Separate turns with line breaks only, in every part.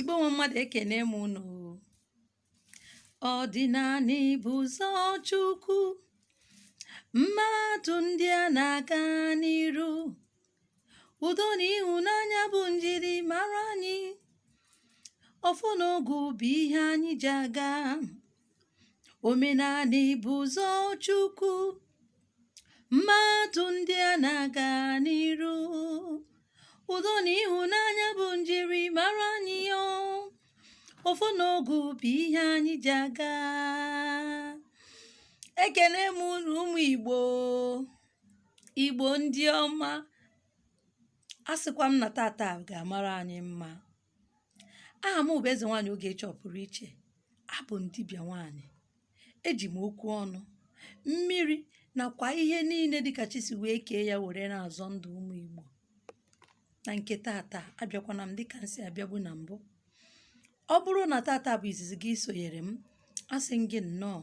Igbo nwe mmadụ, ekene m unu. Ọdịnanị bụ ụzọ Chukwu, mmadụ ndị a na-aga n'iru. Udo na ịhụnanya bụ njirimara anyị. Ọfọ na ogu bụ ihe anyị ji aga. Omenanị bụ ụzọ Chukwu, mmadụ ndị a na-aga n'iru. Udo na ịhụnanya bụ njirimara anyị o. Ọfọ na ogu bụ ihe anyị ji aga. Ekene m unu, ụmụ Igbo, Igbo ndị ọma. A sịkwa m na tata ga-amara anyị mma. Aha m bụ Eze Nwaanyị Ogechi Ọpụrụ Iche. Abụ m dibịa nwaanyị. Eji m okwu ọnụ, mmiri nakwa ihe niile dịka chi si wee kee ya were na-azọ ndụ ụmụ Igbo. Na nke tata, abịakwana m dịka m si abịabu na mbụ. Ọ bụrụ na tata bụ izizi gị sonyere m, asị m gị nnọọ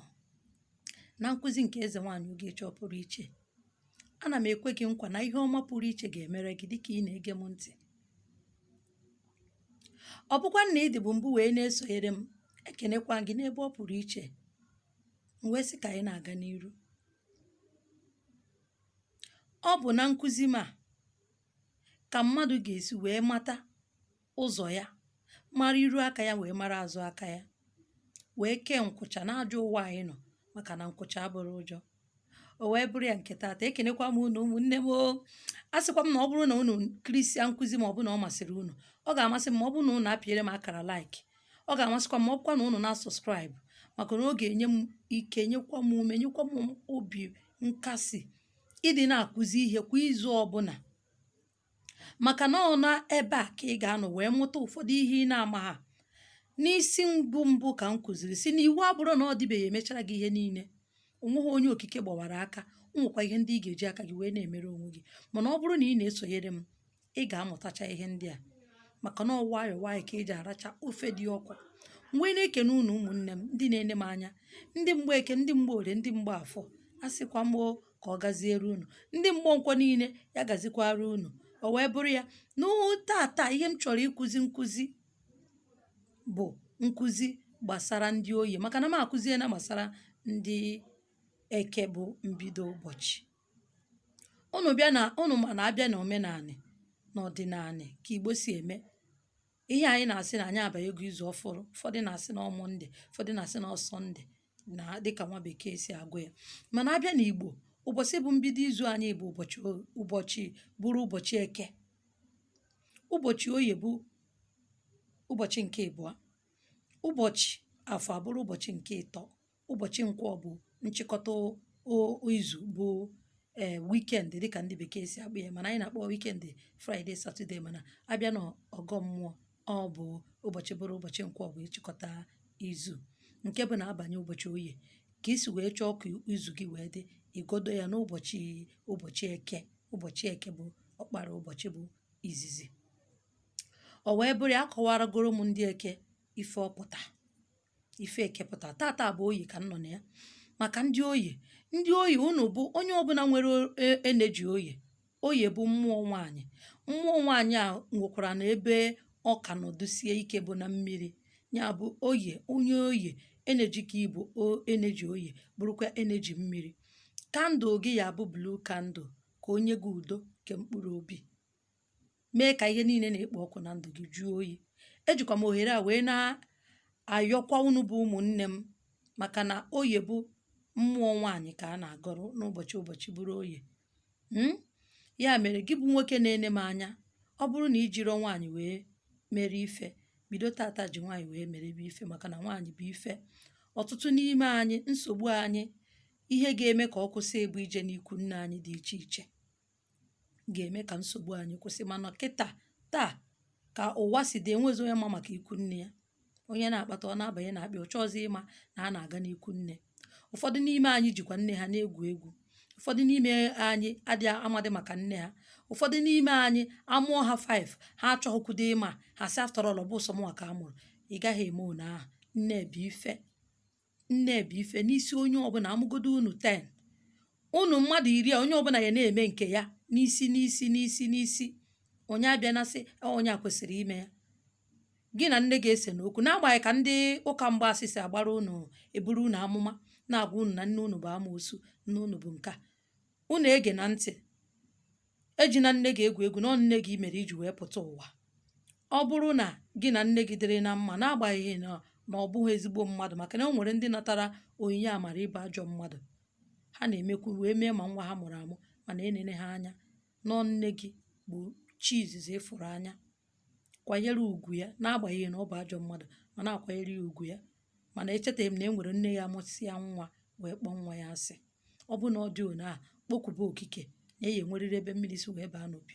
na nkụzi nke Eze Nwaanyị Ogechi Ọpụrụ Iche. Ana m ekwe gị nkwa na ihe ọma pụrụ iche ga-emere gị dịka ị na-ege m ntị. Ọ bụkwa na ị dịbụ mbụ wee na-esonyere m, ekenekwa gị n'ebe ọ pụrụ iche. M wee sị ka anyị na-aga n'iru. Ọ bụ na nkụzi m a ka mmadụ ga-esi wee mata ụzọ ya, mara iru aka ya, wee mara azụ aka ya, wee kee nkwụcha n'ajọ ụwa anyị nọ, maka na nkwụcha abụrụ ụjọ. O wee bụrụ ya, nke taata, ekenekwa m unu, ụmụnne m o. A sịkwa m na ọ bụrụ na unu kirisia nkụzi ma ọ bụ na ọ masịrị unu, ọ ga-amasị m ma ọ bụrụ na unu apịara m akara like. Ọ ga-amasịkwa m ma ọ bụkwa na unu na-asubscribe, maka na ọ ga-enye m ike, nyekwa m ume, nyekwa m obi nkasi ịdị na-akụzi ihe kwa izu ọbụla, maka na ọ na ebe a ka ị ga-anọ wee mụta ụfọdụ ihe ị na-ama ha. N'isi mbụ mbụ ka m kụziri si na iwu abụrụ na ọ dịbeghị emechara gị ihe niile. Onweghị onye okike gbawara aka. O nwekwa ihe ndị ị ga-eji aka gị wee na-emere onwe gị, mana ọ bụrụ na ị na-esonyere m, ị ga-amụtacha ihe ndị a, maka na ọ nwayọọ nwayọọ ka eji aracha ofe dị ọkụ. M wee na-ekene unu, ụmụnne m ndị na-ene m anya, ndị mgbe eke, ndị mgbe orie, ndị mgbe afọ. A sịkwa m o ka ọ gaziere unu, ndị mgbe nkwọ niile, ya gazikwara unu. O wee bụrụ ya, n'tata, ihe m chọrọ ịkụzi nkụzi bụ nkụzi gbasara ndị oyi, maka na m akụziena gbasara ndị eke bụ mbido ụbọchị. Unu bịa na unu ma na abịa na omenanị na ọdịnanị ka Igbo si eme ihe, anyị na-asị na anyị abanyego izu ọfụrụ. Ụfọdụ na-asị na ọ Monday, ụfọdụ na-asị na ọ Sunday, na dịka nwa bekee si agụ ya. Mana abịa na Igbo, ụbọchị bụ mbido izu anyị bụ ụbọchị bụrụ ụbọchị eke, ụbọchị oye bụ ụbọchị nke ịbụọ, ụbọchị afọ abụrụ ụbọchị nke ịtọ, ụbọchị nkwọ bụ nchịkọta izu, bụ ee weekend dịka ndị bekee si akpọ ya. Mana anyị na-akpọ weekend Friday, Saturday. Mana abịa na ọgọ mmụọ, ọ bụ ụbọchị bụrụ ụbọchị nkwọ bụ ịchịkọta izu, nke bụ na-abanye ụbọchị oye. Ka isi wee chọọ ka izu gị wee dị, igodo ya n'ụbọchị ụbọchị eke. Ụbọchị eke bụ ọkpara ụbọchị bụ izizi. O wee bụrụ ya, akọwaragoro m ndị eke ife ọpụta, ife eke pụta. Tata bụ oyi ka m nọ na ya, maka ndị oyi. Ndị oyi, unu bụ onye ọbụla nwere energy oyi. Oyi bụ mmụọ nwaanyị. Mmụọ nwaanyị a nwekwara na ebe ọ ka nọdụsie ike bụ na mmiri. Ya bụ oyi, onye oyi, energy ka ịbụ energy oyi, bụrụkwa energy mmiri. Candle gị ya bụ blue candle, ka onye gị udo nke mkpụrụ obi, mee ka ihe niile na-ekpo ọkụ na ndụ gị jụọ oyi. Ejikwa m ohere a wee na-ayọkwa unu bụ ụmụnne m, maka na oye bụ mmụọ nwaanyị ka a na-agọrọ n'ụbọchị ụbọchị bụrụ oye. Ya mere, gị bụ nwoke na-ene m anya, ọ bụrụ na ị jiro nwaanyị wee mere ife, bido tata ji nwaanyị wee merebe ife, maka na nwaanyị bụ ife. Ọtụtụ n'ime anyị, nsogbu anyị, ihe ga-eme ka ọ kwụsị ịbụ ije n'ikwu nne anyị dị iche iche ga-eme ka nsogbu anyị kwụsị. Mana kịta taa, ka ụwa si dị, enwezi onye ma maka ikwu nne ya. Onye na-akpata, ọ na-abanye na-akpịa, ọ chọọzi ịma na a na-aga n'ikwu nne. Ụfọdụ n'ime anyị jikwa nne ha na-egwu egwu. Ụfọdụ n'ime anyị adịghị amadị maka nne ha. Ụfọdụ n'ime anyị, amụọ ha 5, ha achọghịkwudo ịma. Ha sị, "After all, ọ bụ sọ mụnwa ka a mụrụ." Ị gaghị eme one ahụ. Nne bụ ife, nne bụ ife n'isi onye ọbụla. Amụgodo unu 10, unu mmadụ 10 a, onye ọbụla ya na-eme nke ya n'isi n'isi n'isi n'isi. Onye abịa na sị onye a kwesịrị ime ya. Gị na nne gị ese n'okwu, n'agbanyeghị ka ndị ụka mgbaasị si agbara unu, eburu unu amụma, na-agwa unu na nne unu bụ amoosu, nne unu bụ nke a. Unu ege na ntị. Ejina nne gị egwu egwu, na ọ nne gị mere iji wee pụta ụwa. Ọ bụrụ na gị na nne gị dịrị na mma, n'agbanyeghị na ọ bụghị ezigbo mmadụ, maka na o nwere ndị natara onyinye amara ịbụ ajọ mmadụ, ha na-emekwu wee mee ma nwa ha mụrụ amụ, mana enene ha anya nọọ, nne gị bụ chi izizi ịfụrụ anya. Kwanyere ugwu ya, n'agbanyeghị na ọ bụ ajọ mmadụ, ma na-akwanyere ya ugwu ya. Mana echetaghị m na e nwere nne ya amụsịa nwa wee kpọọ nwa ya asị. Ọ bụ na ọ dị one a kpokwuba okike na eyi enwerịrị ebe mmiri si wee baa n'opi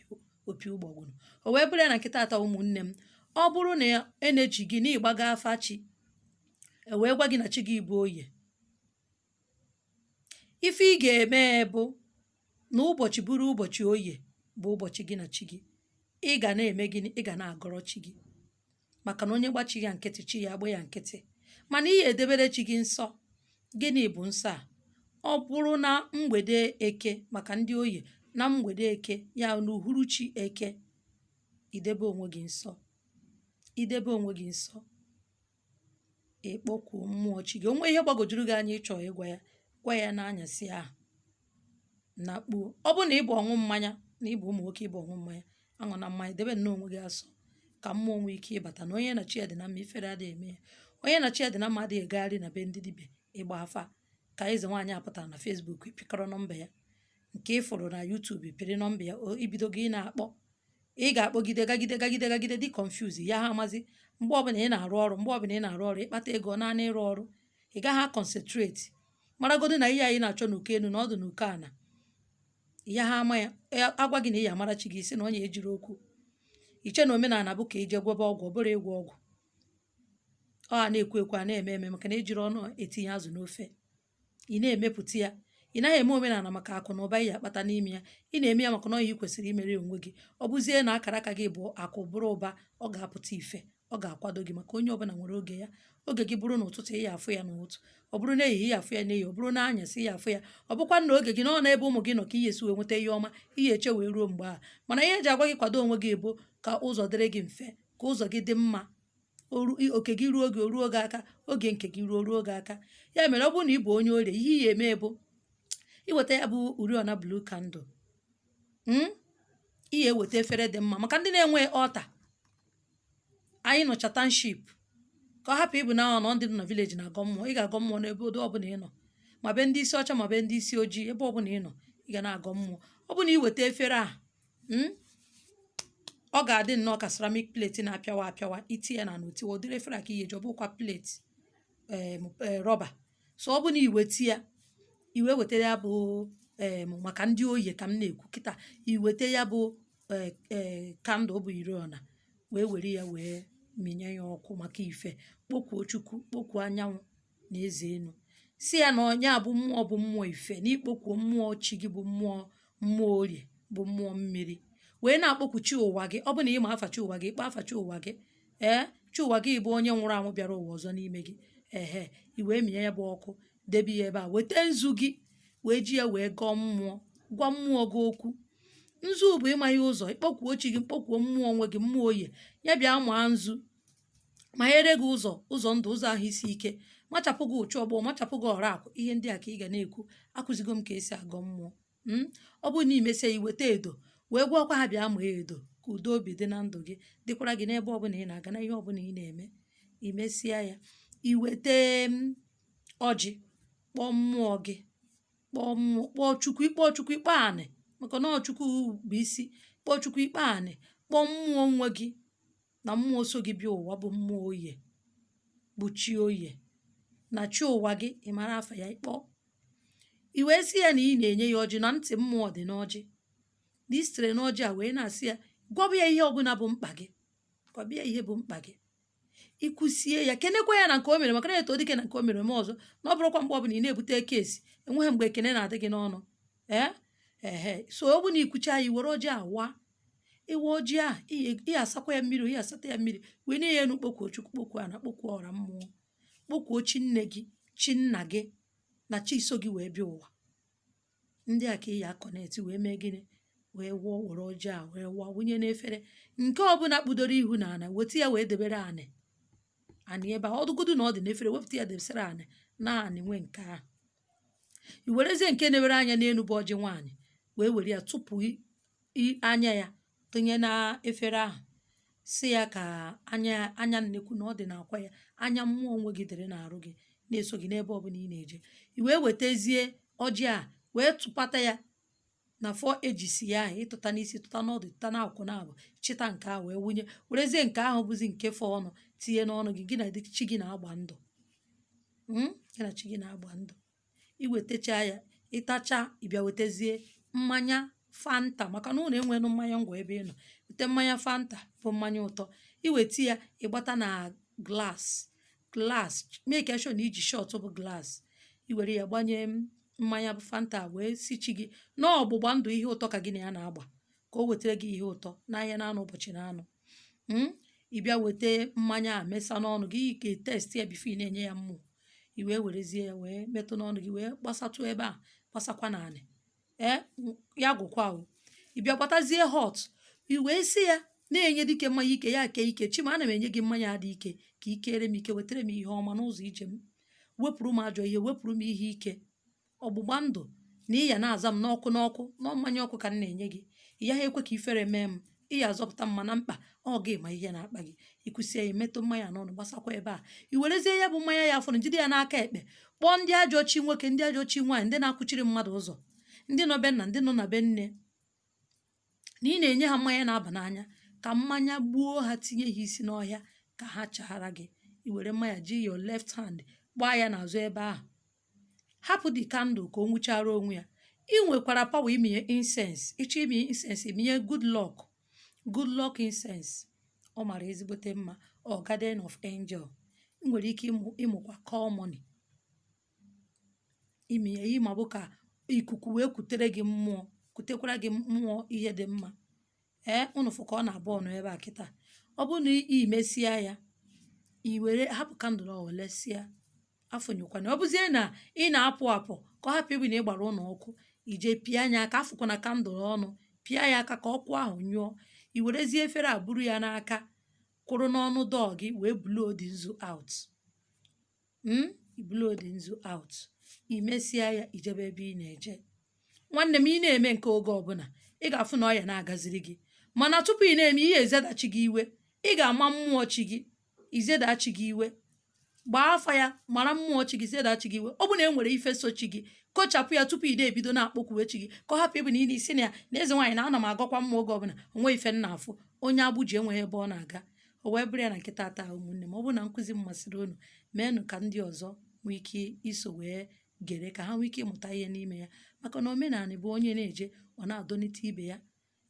opi ụgbọgụrụ. O wee bụrụ ya na nkịta ata. Ụmụnne m, ọ bụrụ na energy gị na ịgbaga afa chi, e wee gwa gị na chi gị bụ Oye, ife ị ga-eme bụ na ụbọchị bụrụ ụbọchị Oye bụ ụbọchị gị na chi gị, ị ga na-eme gịnị? Ị ga na-agọrọ chi gị, maka na onye gbachi ya nkịtị, chi ya agba ya nkịtị. Mana ị edebere chi gị nsọ. Gịnị bụ nsọ a? Ọ bụrụ na mgbede Eke, maka ndị Oye, na mgbede Eke ya, n'uhuruchi Eke, idebe onwe gị nsọ. Idebe onwe gị nsọ, ịkpọkwuo mmụọ chi gị. Onwe ihe gbagojuru gị anya ịchọ ịgwa ya, gwa ya n'anyasị ahụ na kpuo. Ọ bụrụ na ị bụ ọṅụ mmanya, na ịbụ ụmụ nwoke, ịbụ ọṅụ mmanya, aṅụ na mmanya, debe nnọọ onwe gị asọ ka mmụọ nwee ike ịbata. Na onye na chi ya dị na mma, ifere adịghị eme ya. Onye na chi ya dị na mma adịghị egagharị na be ndị dibịa ịgba afa. Ka eze nwaanyị apụtara na Facebook, pịkọrọ nọmba ya, nke ị fụrụ na YouTube, pịrị nọmba ya, ibido gị na-akpọ, ị ga-akpọgide, gagide, gagide, gagide, dị confuse ya. Ha amazi mgbe ọbụla ị na-arụ ọrụ, mgbe ọbụla ị na-arụ ọrụ, ịkpata ego naanị ịrụ ọrụ, ị gaghị a-concentrate, maragodo na ihe anyị na-achọ n'uko elu na ọdụ n'uko ana ya. Ha ama ya, agwa gị na ị ya amara chi gị, isi na onye ejiri okwu iche na omenala bụ ka ije gwọba ọgwụ. Ọ bụrụ ịgwọ ọgwụ, ọ a na-ekwu ekwu, a na-eme eme, maka na ejiri ọnụ etinye azụ n'ofe. Ị na-emepụta ya. Ị naghị eme omenala maka akụ na ụba ị ya akpata n'ime ya. Ị na-eme ya maka na ọhịa ị kwesịrị imere onwe gị. Ọ bụzie na akara aka gị bụ akụ bụrụ ụba, ọ ga-apụta ife, ọ ga-akwado gị, maka onye ọbụla nwere oge ya. Oge gị bụrụ n'ụtụtụ, ị ya afụ ya n'ụtụtụ. Ọ bụrụ n'ehihie, ya afụ ya n'ehihie. Ọ bụrụ n'anyasị, ya afụ ya. Ọ bụkwa na oge gị nọ n'ebe ụmụ gị nọ ka ị esi wee nweta ihe ọma, ihe eche wee ruo mgbe ahụ. Mana ihe eji agwa gị kwado onwe gị bụ ka ụzọ dịrị gị mfe, ka ụzọ gị dị mma, oke gị ruo gị, o ruo gị aka, oge nke gị ruo, ruo gị aka. Ya mere, ọ bụrụ na ị bụ onye Orie, ihe ị eme bụ iweta ya bụ oriọna blue candle. Ị ga-eweta efere dị mma maka ndị na-enwe ọta. Anyị nọcha township, ka ọ hapụ ịbụ na ọ nọ ndị nọ na village na-agọ mmụọ. Ị ga-agọ mmụọ n'ebe odo ọbụla ị nọ, ma be ndị isi ọcha, ma be ndị isi ojii, ebe ọbụla ị nọ, ị ga na-agọ mmụọ. Ọ bụ na ị weta efere a, ọ ga-adị nnọọ ka ceramic plate na-apịawa apịawa. Itinye ya na n'otiwa ụdịrị efere a ka ihe eji, ọ bụkwa plate rọba. So ọ bụ na iweta ya, iwe wetara ya bụ maka ndị Oye ka m na-ekwu kịta. Iweta ya bụ ee candle bụ oriọna, wee were ya wee mịnye ya ọkụ maka ife, kpokwuo Chukwu, kpokwuo anyanwụ na eze enu, si ya na onye a bụ mmụọ, bụ mmụọ ife, na ikpokwuo mmụọ chi gị, bụ mmụọ, mmụọ Orie, bụ mmụọ mmiri, wee na-akpọkwu chi ụwa gị. Ọ bụ na ịma afa chi ụwa gị, ịkpọ afa chi ụwa gị. Ee, chi ụwa gị bụ onye nwụrụ anwụ bịara ụwa ọzọ n'ime gị. Ehe, i wee mịnye ya bụ ọkụ, debe ya ebe a, weta nzu gị, wee ji ya wee gọọ mmụọ, gwa mmụọ gị okwu. Nzu bụ ịma ya ụzọ. Ịkpọkwuo chi gị, mkpọkwuo mmụọ onwe gị, mmụọ Oye ya, bịa maa nzu, manyere gị ụzọ, ụzọ ndụ, ụzọ ahụ isi ike, machapụ gị ụchụ ọgbọ, machapụ gị ọra akụ. Ihe ndị a ka ị ga na-ekwu. Akụzigo m ka esi agọ mmụọ. Ọ bụrụ na imesia, iweta edo, wee gwakwa ha bịa maa edo, ka udo obi dị na ndụ gị, dịkwara gị n'ebe ọbụla ị na-aga, na ihe ọbụla ị na-eme. Imesịa ya, iweta ọjị, kpọọ mmụọ gị, kpọọ mmụọ, kpọọ Chukwu, ịkpọọ Chukwu, ikpọ anị, maka na ọ Chukwu bụ isi. Kpọọ Chukwu, ikpọ anị, kpọọ mmụọ onwe gị na mmụọ so gị bịa ụwa, bụ mmụọ Oye, bụ chi Oye na chi ụwa gị. Ị mara afa ya, ịkpọ, i wee sị ya na ị na-enye ya ọjị, na ntị mmụọ dị n'ọjị, na i sitere n'ọjị a wee na-asị ya gwabụ ya ihe ọbụla bụ mkpa gị, gwabụ ya ihe bụ mkpa gị. Ikwusie ya, kenekwa ya na nke o mere, maka na eto dike na nke o mere eme ọzọ, na ọ bụrụkwa mgbe ọbụla ị na-ebute kesi, enweghị mgbe ekene na-adị gị n'ọnụ. Ee, ehe. So ọ bụ na ikwucha ya, iwere ọjị awa, iwe ọjị a, ị asakwa ya mmiri, ị asata ya mmiri, wee nye ya enu, kpokwuo Chukwu, kpokwuo ana, kpokwuo ọra mmụọ, kpokwuo chi nne gị, chi nna gị na chi so gị wee bịa ụwa. Ndị a ka ị ya a-connect wee mee gịnị? Wee wụọ, were ọjị a wee waa wụnye n'efere. Nke ọbụla kpudoro ihu na ana, weta ya wee debere anị anị ebe a. Ọ dụgodu na ọ dị n'efere, wepụta ya debesara anị na anị nwe nke ahụ. I werezie nke na-ewere anya n'elu bụ ọjị nwaanyị, wee were ya tụpụ anya ya tụnye na efere ahụ, si ya ka anya anya nnekwu na ọ dị n'akwa ya, anya mmụọ onwe gị dịrị n'arụ gị, na-eso gị n'ebe ọbụla ị na-eje. I wee wetazie ọjị a wee tụpata ya na four edges ya ahụ, ịtụta n'isi, tụta n'ọdụ, tụta n'akụkụ na abụ, chịta nke ahụ wee wunye. Werezie nke ahụ bụzi nke fọ ọnụ tinye n'ọnụ gị. Gị na chi gị na-agba ndụ. Gị na chi gị na-agba ndụ. Iwetacha ya, ịtacha, ịbịa wetazie mmanya Fanta, maka na ụlọ enwenụ mmanya ngwa ebe ị nọ. Weta mmanya Fanta bụ mmanya ụtọ. Iweta ya, ịgbata na glass, glass, make sure na iji shot bụ glass. Iwere ya gbanye mmanya bụ Fanta, wee si chi gị na ọgbụgba ndụ ihe ụtọ ka gị na ya na-agba, ka o wetara gị ihe ụtọ n'ahịa na-anụ ụbọchị na-anụ. Ị bịa weta mmanya a mesa n'ọnụ gị, ka test ya before ị na-enye ya mmụọ. I wee werezie ya wee metụ n'ọnụ gị, wee gbasatụ ebe a, gbasakwa n'anị. Ee, ya gwụkwa o. Ị bịa gbatazie hot, i wee sị ya na-enye dike mmanya ike ya kee ike. Chima, ana m enye gị mmanya dị ike ka ikere m ike, wetara m ihe ọma n'ụzọ ije m, wepụrụ m ajọ ihe, wepụrụ m ihe ike. Ọgbụgba ndụ na ị ya na-aza m n'ọkụ n'ọkụ na mmanya ọkụ ka m na-enye gị. Ị yaghị ekwe ka ifere mee m. Ị ya azọpụta m ma na mkpa ọ gị ma ihe na-akpa gị. Ikwụsie ya, metụ mmanya n'ọnụ, gbasakwa ebe a. I werezie ya bụ mmanya ya fọrọ, jide ya n'aka ekpe, kpọọ ndị ajọ chi nwoke, ndị ajọ chi nwaanyị, ndị na-akwụchiri mmadụ ụzọ, ndị nọ be nna, ndị nọ na be nne, na ị na-enye ha mmanya na-aba n'anya, ka mmanya gbuo ha, tinye ha isi n'ọhịa, ka ha chaghara gị. I were mmanya ji your left hand gbaa ya n'azụ ebe ahụ, hapụ the candle ka o nwụchara onwe ya. Ị nwekwara power iminye incense. Ịchọ iminye incense, iminye good luck, good luck incense. Ọ mara ezigbote mma, ọ Garden of Angel. Ị nwere ike ịmụkwa call money, iminye ihe ma bụ ka ikuku wee kutere gị mmụọ, kutekwara gị mmụọ ihe dị mma. Ee, unu fụ ka ọ na-abụ ọnụ ebe a kịta. Ọ bụrụ na ị mesịa ya, i were hapụ candle ọ lesịa afụnyekwana. Ọ bụzie na ị na-apụ apụ, ka ọ hapụ ịbụ na ị gbara ụlọ ọkụ, ije pịa anya aka, afụkwana candle ọnụ, pịa ya aka ka ọkụ ahụ nyụọ. I werezie efere a buru ya n'aka, kwụrụ n'ọnụ door gị, wee blow the nzu out. Blow the nzu out. I mesịa ya, ijebe ebe ị na-eje. Nwanne m, ị na-eme nke oge ọbụla, ị ga-afụ na ọ ya na-agaziri gị. Mana tupu ị na-eme ihe, ezedachi gị iwe. Ị ga-ama mmụọ chi gị, izedachi gị iwe, gbaa afa ya, mara mmụọ chi gị, zedachi gị iwe. Ọ bụ na e nwere ife so chi gị, kochapụ ya tupu ị na-ebido na-akpọkwuwe chi gị, ka ọ hapụ ịbụ na ị na-isi na ya na eze nwaanyị na ana m agọkwa mmụọ oge ọbụla, onwe ife nna afụ onye agbụ ji enweghị ebe ọ na-aga. O wee bụrụ ya na nkịta taa. Ụmụnne m, ọ bụrụ na nkụzi m masịrị unu, meenụ ka ndị ọzọ nwee ike iso wee gere, ka ha nwee ike ịmụta ihe n'ime ya, maka na omenala bụ onye na-eje, ọ na-adọnite ibe ya.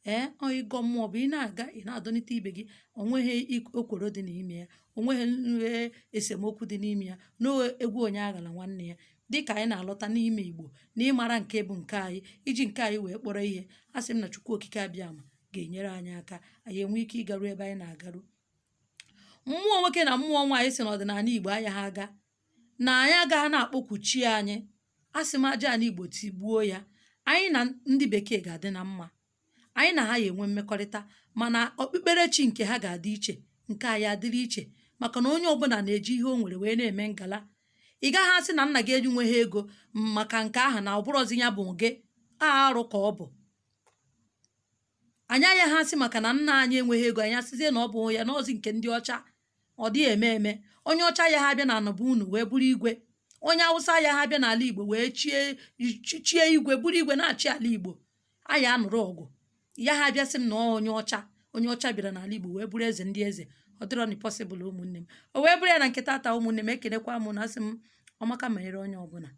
Ee, ọ ịgọ mmụọ bụ ị na-aga, ị na-adọnite ibe gị. Onweghị okworo dị n'ime ya, onweghị esemokwu dị n'ime ya, na egwu onye aghala nwanne ya. Dịka anyị na-alọta n'ime Igbo na ịmara nke bụ nke anyị, iji nke anyị wee kpọrọ ihe, a sị m na Chukwu Okike Abịama ga-enyere anyị aka, anyị enwe ike ịgaru ebe anyị na-agaru. Mmụọ nwoke na mmụọ nwaanyị si n'ọdịnala Igbo anya ha aga na anyị agaghị na-akpọkwu chi anyị. A sị m, aja ala Igbo tigbuo ya. Anyị na ndị bekee ga-adị na mma, anyị na ha ya enwe mmekọrịta, mana okpukperechi nke ha ga-adị iche, nke anyị adịrị iche, maka na onye ọbụla na-eji ihe o nwere wee na-eme ngala. Ị gaghị asị na nna gị enweghị ego maka nke ahụ na ọ bụrọzi ya bụ gị arụ ka ọ bụ. Anyị agaghị asị maka na nna anyị enweghị ego, anyị asịzie na ọ bụ ya n'ọzi nke ndị ọcha. Ọ dịghị eme eme. Onye ọcha ya ha abịa na anọbụ unu wee bụrụ igwe, onye Awụsa ya ha abịa n'ala Igbo wee chie chie igwe, bụrụ igwe na-achị ala Igbo, anyị anụrụ ọgụ ya. Ha abịa sị m na onye ọcha, onye ọcha bịara n'ala Igbo wee bụrụ eze ndị eze. Ọ dịrọ ni possible, ụmụnne m. O wee bụrụ ya na nkịta taa. Ụmụnne m, ekenekwa m na asị m ọmaka menyere onye ọbụla.